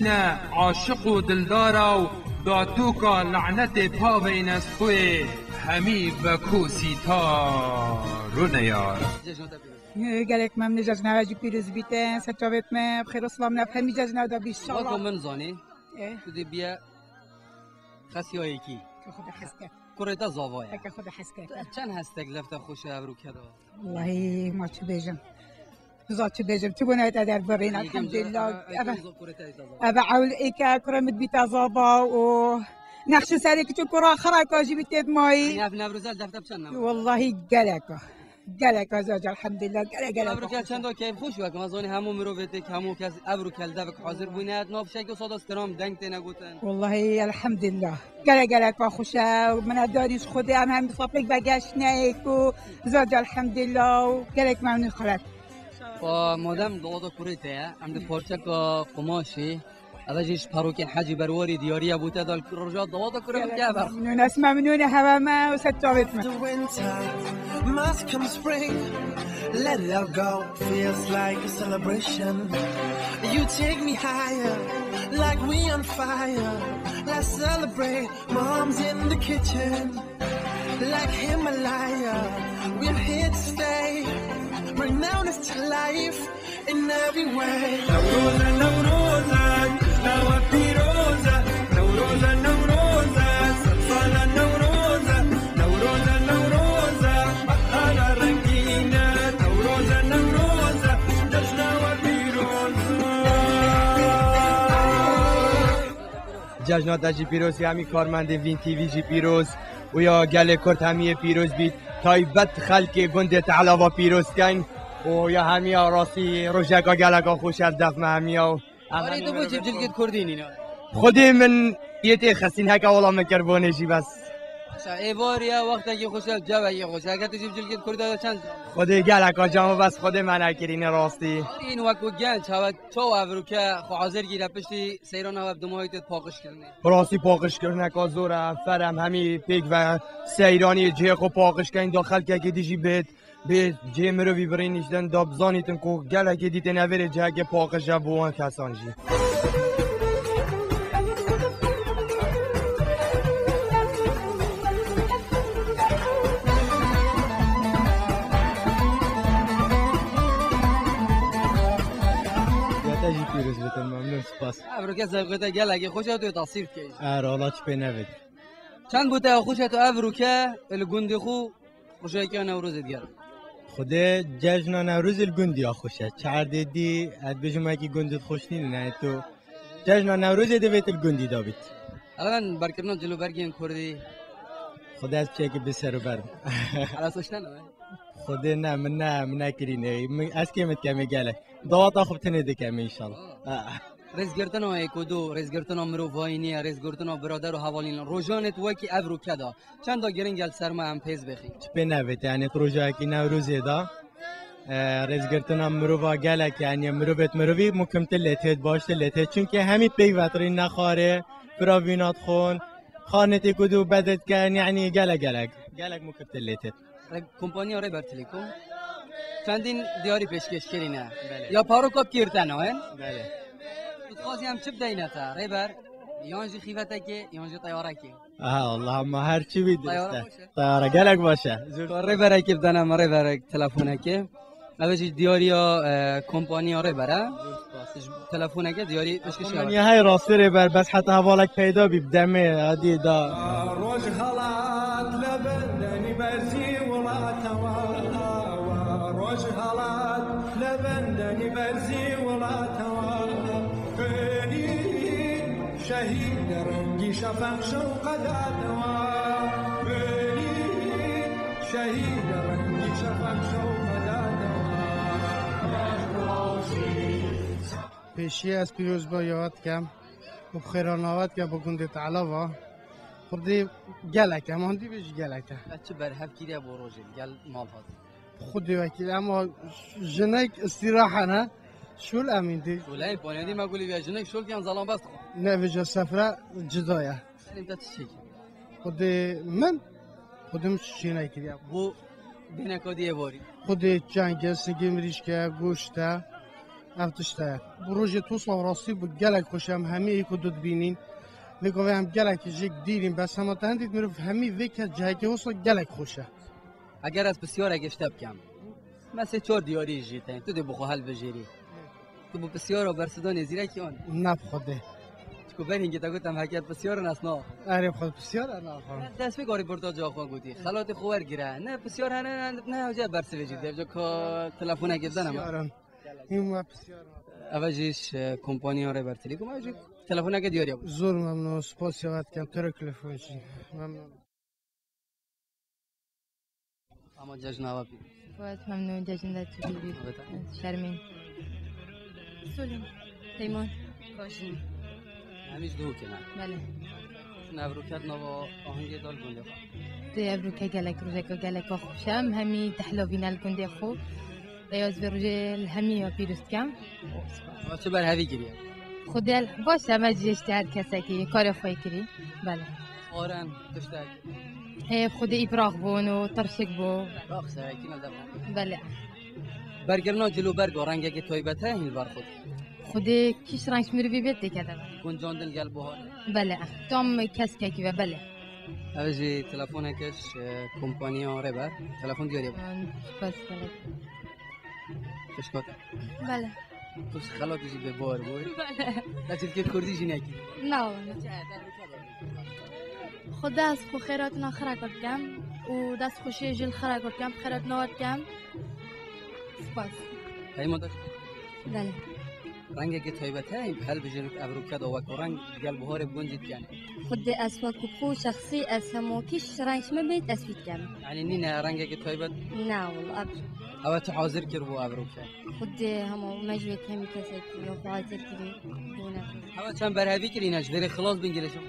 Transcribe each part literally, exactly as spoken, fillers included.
Ne aşiq û dildara û datûka lanetê paveyne stûyê hemî vekû sîtar û neyar. Gelek memnûn, cejna we jî pîroz bîte, ser çavêt me, bi xêr û silam ne hemî cejna de bî, inşallah. Weko min zanî, Eh. tu dê biye xesiyayekî. Xwe de hes ket. Kurê te zava ye. Heke xwe de hes ket. Çend hestek lefte xweş e ev rûke de? Wellahî, ma çi bêjim? Biza çi bêjim, çi gune te derbirîn, elhamdülillah. Eve, eve ewl êke kurê min dibîte zava û nexşi serê kiçik kura xiraka jî bî têt mayî. Yanî ev Newroz e, defte bi çend Newroz e? Wellahî gelek e. Gelek e zaca, elhamdülillah, gelek, gelek e. Ev rûke çendo keyfxweş e, wek me zanî hemû mirovê têk, hemû kes ev rûke li devik hazir bûne, nav şek û sada stram deng têne gotin. Wellahî, elhamdülillah. Gelek, gelek e xweş e. Minetdarî ji Xwedê, em hem bi saflêk vegeştine êk û zaca, elhamdülillah, û gelek memnûn xelet. Xwe madem dawata kurê te ye, em di parçeka qumaşê, eve jî ji perokên Hecî Berwarî diyariye bû te da li roja dawata kurê min ke ber. Memnûn, ez memnûn e heve me û ser çavêt me. The winter must come spring. Let it all go. Feels like a celebration. You take me higher, like we on fire. Let's celebrate. Mom's in the kitchen. Like Himalaya, we're here to stay. Bring down this to life in every way. Newroz e, Newroz e, cejna we pîroz e. Newroz e, Newroz e, sed sal e Newroz e. Newroz e, Newroz e, bahara rengîn e. Newroz e, Newroz e, cejna we pîroz e. Cejna te jî pîroz, hemî karmendê Vîn T V jî pîroz. û ya gelê Kurd hemiyê pîroz bît. Taybet xelkê gundê Tehlava pîroz keyn û ya hemiya rastî rojeka geleka xweş e li def me hemiya û Arî, tu bo çi bi cilkêt kurdî nîne? Xwedê min yê tê xistîn heke wela min kir bonê jî bes. Başa, êvar ya wextekî xweş e, cewekî xweş e. Heke tu jî bi cilkêt kurdî de çend? Xwedê geleka can bes Xwedê me nekirîne rastî. Arî, wek ku genç, hewe çawa ev rûke xwe hazir gîre piştî seyrana we bi dimahî tê paqij kirinê? Bi rastî paqijkirineka zor e, em fer em hemî pêk ve seyraniyê cihê xwe paqij keyn, da xelkekê dî jî bê, bê cihê mirovî birînîştin, da bizanîtin ku gelekê dî têne vê rê cihekê paqij e bo wan kesan jî. Ya te jî pîroz bitin, memnûn, spas. Ev rûke zewqê te gelekî xweş e, tu yê tasîr dikey. Er, wala çi pê nevêt. Çend bo te xweş e tu ev rûke li gundê xwe rojekî ya Newrozê diger? Xwedê cejna Newrozê li gundî ya xweş e. Çi erdê dî, ez dibêjim wekî gundê xweş nîne, yani tu cejna Newrozê divêt li gundî de bît. Ela ben berkirina cilûbergên kurdî. Xwedê ez piçekî bi ser û ber bim. Ela soşten ne? Xwedê ne, min ne, min nekirîne. Min, ez kêm dikemê gelek. Dawata xwe bi tinê dikemê înşallah. Ha. Rêzgirtina êk û du, rêzgirtina mirovayînê, rêzgirtina birader û hevalînan. Rojanê tu wekî ev rûke de çenda giring e li ser me em pêz bêxîn. Çi pê nevêt, yani tu rojayekî Newrozê de, e, rêzgirtina mirova gelek, yani mirovêt mirovî mukimtir lê têt, baştir lê têt. Çunke hemî pêk vetirîn nexwarê, firavîna dixwin, xanetê ku dû bedet ken, yani gelek gelek. Gelek mukimtir lê têt. Re-, kompanya Rêber Telekom çendîn diyarî pêşkêş kirîne. Belê. Ya paroka pîr te nayên? Belê. Tu dixwazî em çi bideyne te? Rêber, yan jî xîvetekê, yan jî teyarekê? Aha, Allah, ma her çi bî Teyare dirist e. Baş e. Teyare gelek baş e. Zor. Rêberekê bidene me, rêberek telefonekê. Ev jî diyariya, e, kompanya Rêber e. Telefoneke diyarî pêşkêşî. Kompanya hey rastî Rêber, bes heta hevalek peyda bî bi demê, hadi da. Rojhelat li bendenî berzî welata we. Rojhelat li bendenî berzî welata we. Xêrî şehîd rengî şefeq şewqe date we. Xêrî şehîd rengî şefeq şewqe date we. Pêşiyê ez pîrozbahiya we dikem û xêrana we dikem bo gundê Tehlava. Xwedê gelek e, em handî bê jî gelek e. Te çi berhev kiriye bo rojê gel mal hat? Xwedê wekîl, ema jinek îstîrahe ne, şûl emîn dî. Şûleyê ponê dî me gulî viya jinek şûl diyan zalan bes dixwe. Ne vêca sefre cida ye. Selim te çi çêkî? Xwedê min, xwedê min çi çê nekiriye. Bo bêneka dî êvarî. Xwedê çeng e, singê mirîşk e, goşt e. Ev tişt e. Bi rojê tosa rastî bi gelek xweş e. Em hemî êk û du dibînîn. Lê gavê em gelek jêk dîrîn. Bes hema te hindî mirov hemî vê kes cihekê wisa gelek xweş e. Eger ez pisyarek ji te bikem. Mesê çar diyarî jî te. Tu dê bi xwe helbijêrî. Tu bi pisyara bersidanê zîrekî an? Ne bi Xwedê. Çiku ber hingê te got em heke pisyar in ez na. Erê bi Xwedê pisyar e naxwim. Dest pê garî burda ca xwe gotî. Xelatê xwe wergire. Ne pisyar hene ne, ne hoca bersivê jî. Devca ka telefonekê bidene me. Pisyar in. Hîm me pisyar in. Eve jî ji, e, kompaniya Rêber Telecom. Eve jî telefoneke diyariya bû. Zor memnun. Spasiya we dikim. Tirk telefon jî. Memnun. Ama cejna we pî. Wet memnun cejn de tu bî. Weta. Şermîn. Solîn. Peyman. Koşin. Em ji Duhokê ne? Belê. Şûn evroket nava ahengê dal gundê xwe. Dê evroke gelek rojeka geleka xweş e. Em hemî dehla vîne li gundê xwe. Dê ez vê rojê li hemî ya pîroz dikim. Ama çi berhevî kiriye? Xwedê baş e, me cihê ji her kesekî karê xwe kirî. Belê. Aren, tiştek. Hê, Xwedê îbrax bûn û tirşik bû. Rax serekî ne defa. Belê. Bergirina cil û bergo rengekî taybet heye hîn li ber xwe. Xwedê kîş reng ji mirivî bê têke de. Guncandin gel buhar. Belê. Tam keskekî ve, belê. Ev jî telefoneke ji, e, kompaniya Rêber. Telefon diyarî bû. Spas gerek. Pişkot. Belê. Tu ji xelatê jî bê bawer bû. Belê. Te çilkê kurdî jî nekî. Na wala. Xwedê ez xwe xêratina xira kir dikim û dest xweşiyê jî li xira kir dikim, xêratina we dikim. Spas. Heyma daş. Belê. Rengekî taybet heye, hîn bi helbijêrin ev rûke de wek reng gel buharê bi gund jî dikin. Xwedê ez wek xwe şexsî ez hemokî reng ji min bê ez fî dikim. Yanî nîne rengekî taybet? Na wala, ev. Ew tu hazir kiribû ev rûke? Xwedê hema me ji wê kemî kesekî ya xwe hazir kirî bûne. Ew çend berhevî kirîne ji vêrê xilas bin girêşin.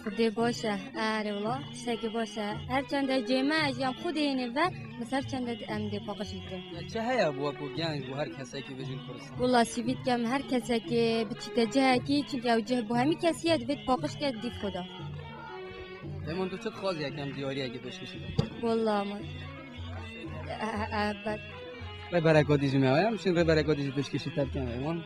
Xwedê baş e, erê wala, tiştekî baş e. Her çend e cê me, ez jî em xwedê hênê ver, bes her çend e em dê paqij bikin. Ya çi heye bo we ku genc, bo her kesekî bijîn Kurdistan? Wala sivî dikim her kesekî biçîte cihekî, çimkî ew cih bo hemî kesî ye, divê paqij ke dîv xwe de. Peyman, tu çi dixwazî, yekem diyariyekê pêşkêşî bike? Wala min. E, e, e, be- Rêberek we dî jî me heye, em şîn rêberek we dî jî pêşkêşî te bikin, Peyman.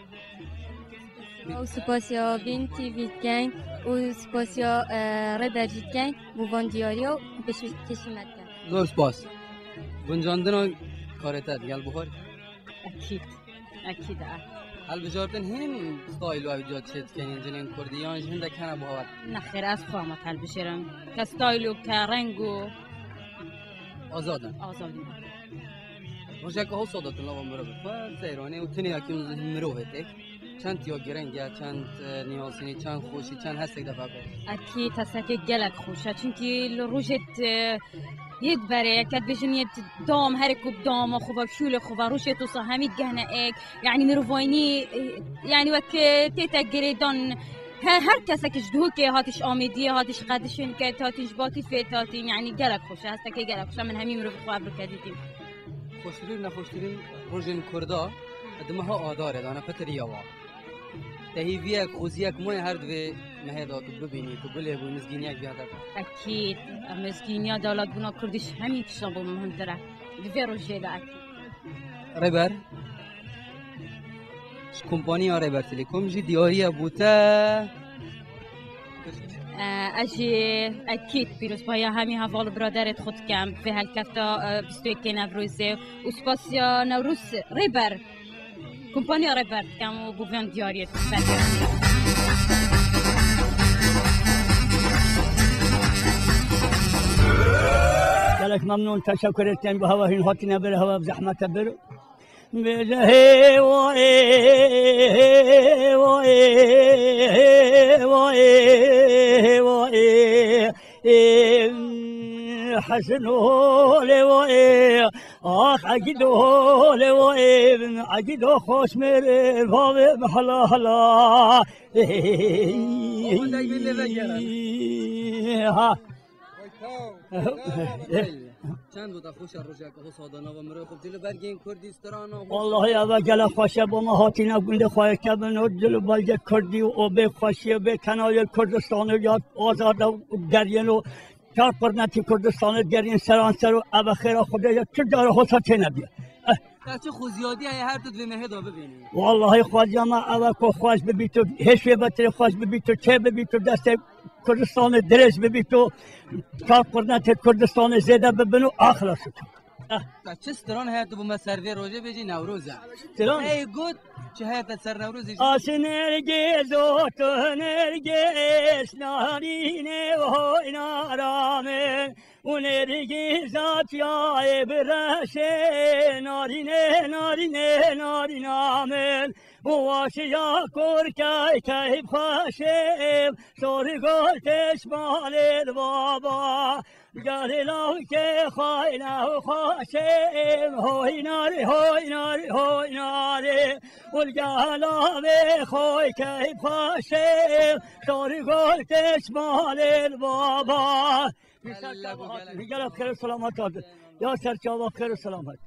Û spasiya Vîn T V dikin û spasiya, e, Rêber jî dikin bo van diyariya û pêşkêşî me dikin. Zor spas. Guncandina karê te digel bihar. Ekîd. Ekîd e. Hilbijartin hîn staylo ew ca çê dikin, yên cilên kurdî, yan jî hindek hene bawer? Nexêr, ez xwe hema hilbijêrim. Ke staylo, ke rengo. Azad in. Azad in. Rojeka hosa de tu nava mirov xwe seyranê û tinê yekî mirovê têk. Çend ya gireng e, çend, e, niyazînî, çend xweşî, çend hestek de fekir. Ekîd hesekê gelek xweş e. Çimkî li rojê, e, yê diberê, yeke dibêjin yê dam, herê ku bi dama xwe ve, şûlê xwe ve, rojê tosa hemî gehne êk. Yanî mirovayînî, e, yanî wek, e, tête girêdan, he, her kesek ji Duhokê hatî, ji Amêdiyê hatî, ji Qedişên ket hatî, ji Batîfê hatî, yanî gelek xweş e, hestekê gelek xweş e, min hemî mirovê xwe evrûke dîtî. Xweştirîn û nexweştirîn rojên Kurda di meha Adarê de ne, pitir ya wa. Te hîviyek, xweziyek maye her di vê mehê de tu bibînî, tu bilê bû, mizgîniyek bihate te? Ekîd, mizgîniya dewletbûna Kurdî ji hemî tiştan bo min muhimtir e. Di vê rojê de ekîd. Rêber, ji kompaniya Rêber Telecom jî diyariye bo te. E, ez jî ekîd pîrozbahiya hemî heval û biraderê xwe dikim vê helkefta, e, bîst û yekê Newrozê û spasiya Newroz Rêber, kompaniya Rêber dikim û bo van diyariyê berdikim. Gelek memnûn, teşekkür ederim. Bu hava hin hatine bir hava zahmete bir. Bêje hê wa ê, wa ê, wa ê, wa ê, ê, Hesino lê wa ê, ax Egîdo lê wa ê, Egîdo xoş mêrê, bavê hela hela. Ha. Çend weta xweş e rojeka hosa de nava mirov xwe dil û bergên kurdî strana xwe. Wallahî eve gelek xweş e, bo me hatîne gundê xwe yeke bin û dil û belgê kurdî û obê xweşiyê bê kenayê Kurdistanê ya azade û geriyên û çar qurnetî Kurdistanê geriyên seranser û eve xêra Xwedê ya tu cara hosa têne bîye. Eh. Te çi xweziyadî heye her tu di vê mehê de bibînî? Wallahî xweziya me ew e ku xweş bibît û hêşê betirê xweş bibît û çê bibît û destê Kurdistanê dirêj bibît û çar qurnetê Kurdistanê zêde bibin û axlas bikin. Eh. Te çi stran heye tu bi me ser vê rojê bêjî Newroz e? Stran? Ey got, çi heye te ser Newrozê jî? Aşî nergîz û tu nergîz, narînê û hoynara min. Û nergîza çiyayê bi reşê, narînê, narînê, narîna min. Û waşiya kurkey keyf xweşê, şorî gol têş balê li baba. Gelê lawkê xwayna û xweşê, hoy narê, hoy narê, hoy narê. Û gela vê xoy keyf xweşê, şorî gol têş balê li baba. Gelek xêr û selamet hatin. Ya ser çava xêr û selamet.